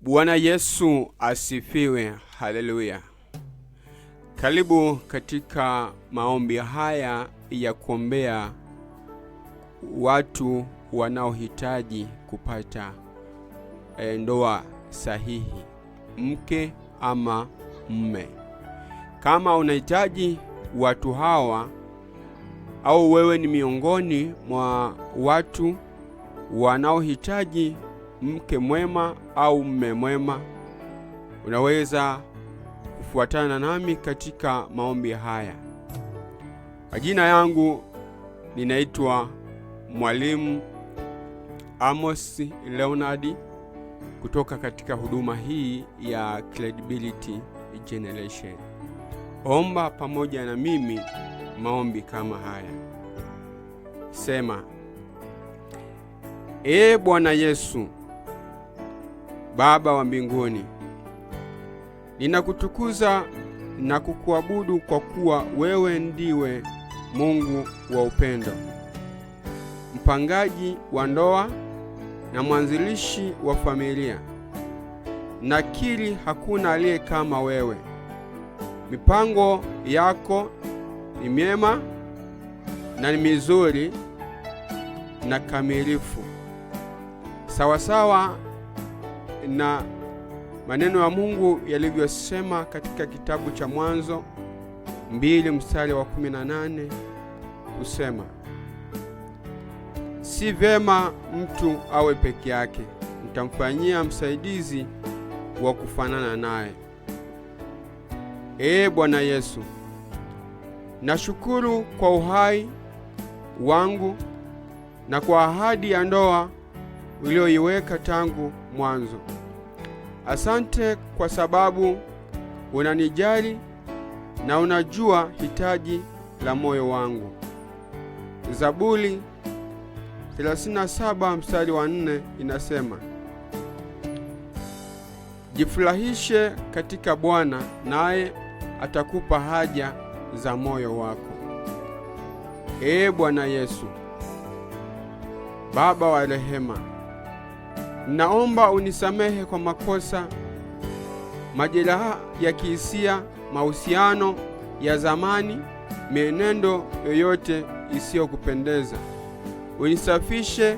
Bwana Yesu asifiwe. Haleluya. Karibu katika maombi haya ya kuombea watu wanaohitaji kupata ndoa sahihi, mke ama mme. Kama unahitaji watu hawa au wewe ni miongoni mwa watu wanaohitaji mke mwema au mme mwema, unaweza kufuatana nami katika maombi haya. Majina yangu ninaitwa Mwalimu Amos Leonard kutoka katika huduma hii ya Credibility Generation. Omba pamoja na mimi maombi kama haya. Sema: Ee Bwana Yesu, Baba wa mbinguni, ninakutukuza na kukuabudu kwa kuwa wewe ndiwe Mungu wa upendo, mpangaji wa ndoa na mwanzilishi wa familia. Nakiri hakuna aliye kama wewe. Mipango yako ni myema na ni mizuri na kamilifu, sawasawa na maneno ya Mungu yalivyosema katika kitabu cha Mwanzo 2 mstari wa 18 kusema, si vyema mtu awe peke yake, nitamfanyia msaidizi wa kufanana naye. Ee Bwana Yesu, nashukuru kwa uhai wangu na kwa ahadi ya ndoa uliyoiweka tangu mwanzo. Asante kwa sababu unanijali na unajua hitaji la moyo wangu. Zaburi 37 mstari wa 4 inasema, jifurahishe katika Bwana naye atakupa haja za moyo wako. Ee Bwana Yesu, Baba wa rehema, naomba unisamehe kwa makosa, majeraha ya kihisia, mahusiano ya zamani, mienendo yoyote isiyokupendeza. Unisafishe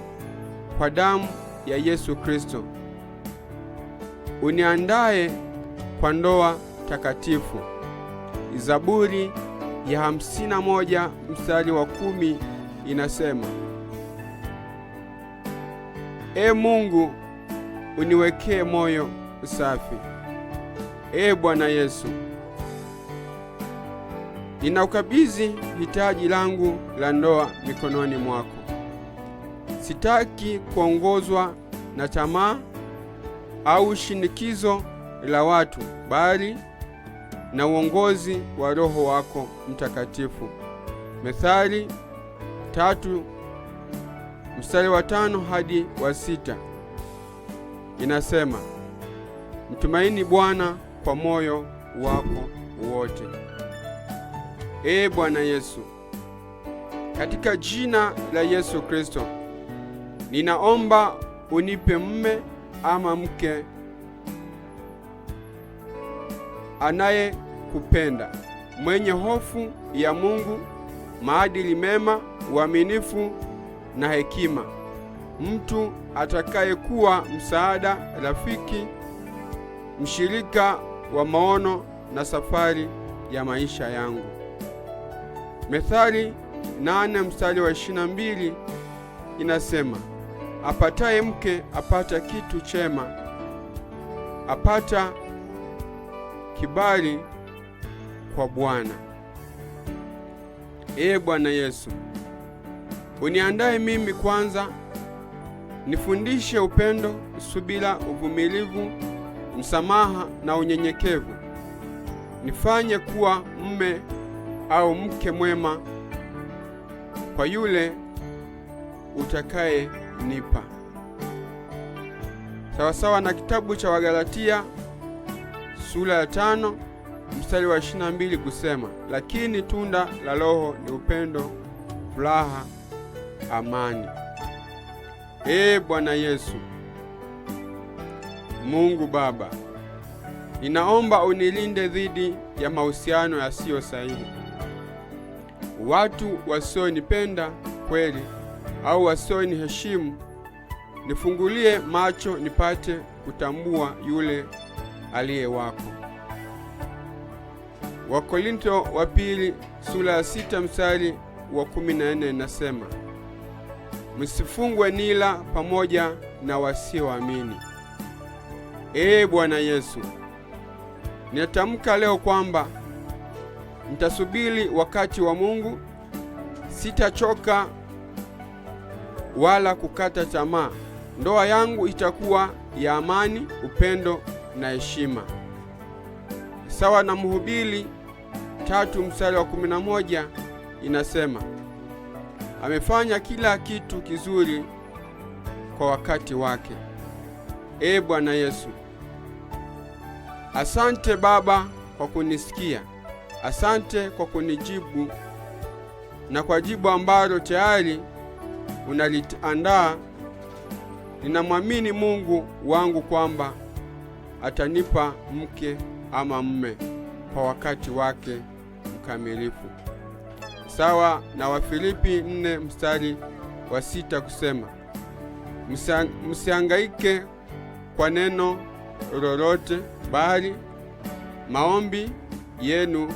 kwa damu ya Yesu Kristo. Uniandae kwa ndoa takatifu. Zaburi ya 51 mstari wa 10 inasema, E Mungu, uniwekee moyo safi. E Bwana Yesu, ninaukabidhi hitaji langu la ndoa mikononi mwako. Sitaki kuongozwa na tamaa au shinikizo la watu, bali na uongozi wa Roho wako Mtakatifu. Methali 3 mstari wa 5 hadi wa 6 inasema, mtumaini Bwana kwa moyo wako wote. Ee Bwana Yesu, katika jina la Yesu Kristo, ninaomba unipe mme ama mke anayekupenda, mwenye hofu ya Mungu, maadili mema, uaminifu na hekima, mtu atakayekuwa msaada, rafiki, mshirika wa maono na safari ya maisha yangu. Methali 8 mstari wa 22 inasema, apataye mke apata kitu chema, apata kibali kwa Bwana. Ee Bwana Yesu, uniandae mimi kwanza, nifundishe upendo, subira, uvumilivu, msamaha na unyenyekevu. Nifanye kuwa mme au mke mwema kwa yule utakaye nipa. Sawasawa na kitabu cha Wagalatia sura ya 5 mstari wa 22 kusema, lakini tunda la Roho ni upendo, furaha, amani. Ee Bwana Yesu, Mungu Baba, ninaomba unilinde dhidi ya mahusiano yasiyo sahihi, watu wasionipenda kweli au wasioniheshimu. Nifungulie macho nipate kutambua yule aliye wako. Wakorinto wa pili sura ya 6 mstari wa 14 inasema, msifungwe nila pamoja na wasioamini. Ee Bwana Yesu, ninatamka leo kwamba nitasubiri wakati wa Mungu, sitachoka wala kukata tamaa. Ndoa yangu itakuwa ya amani, upendo na heshima. Sawa na Mhubiri 3 mstari wa 11 inasema, amefanya kila kitu kizuri kwa wakati wake. Ee Bwana Yesu, asante Baba kwa kunisikia, asante kwa kunijibu na kwa jibu ambalo tayari unaliandaa. Ninamwamini Mungu wangu kwamba atanipa mke ama mume kwa wakati wake mkamilifu, sawa na Wafilipi 4 mstari wa 6 kusema, msihangaike kwa neno lolote, bali maombi yenu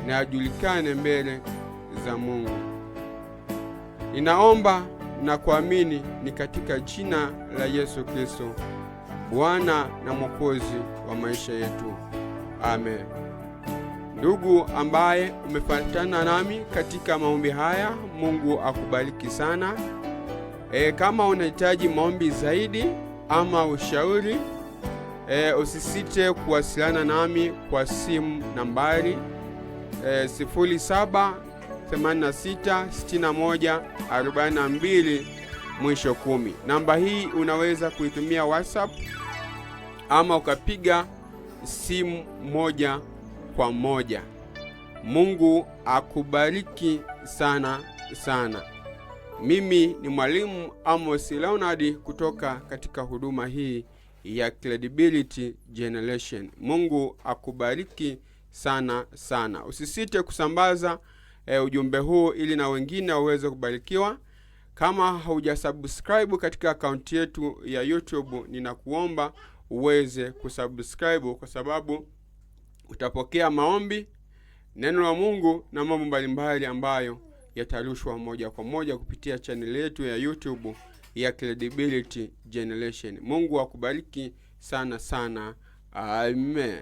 na yajulikane mbele za Mungu. Ninaomba na kuamini ni katika jina la Yesu Kristo, Bwana na Mwokozi wa maisha yetu. Amen. Ndugu ambaye umefuatana nami katika maombi haya, Mungu akubariki sana. Kama unahitaji maombi zaidi ama ushauri, usisite kuwasiliana nami kwa simu nambari 0786 61 42 mwisho 10. Namba hii unaweza kuitumia WhatsApp ama ukapiga simu moja kwa moja. Mungu akubariki sana sana. Mimi ni Mwalimu Amos Leonard kutoka katika huduma hii ya Credibility Generation. Mungu akubariki sana sana. Usisite kusambaza ujumbe huu ili na wengine waweze kubarikiwa. Kama haujasubscribe katika akaunti yetu ya YouTube, ninakuomba uweze kusubscribe kwa sababu utapokea maombi, neno la Mungu na mambo mbalimbali ambayo yatarushwa moja kwa moja kupitia chaneli yetu ya YouTube ya Credibility Generation. Mungu akubariki sana sana. Amen.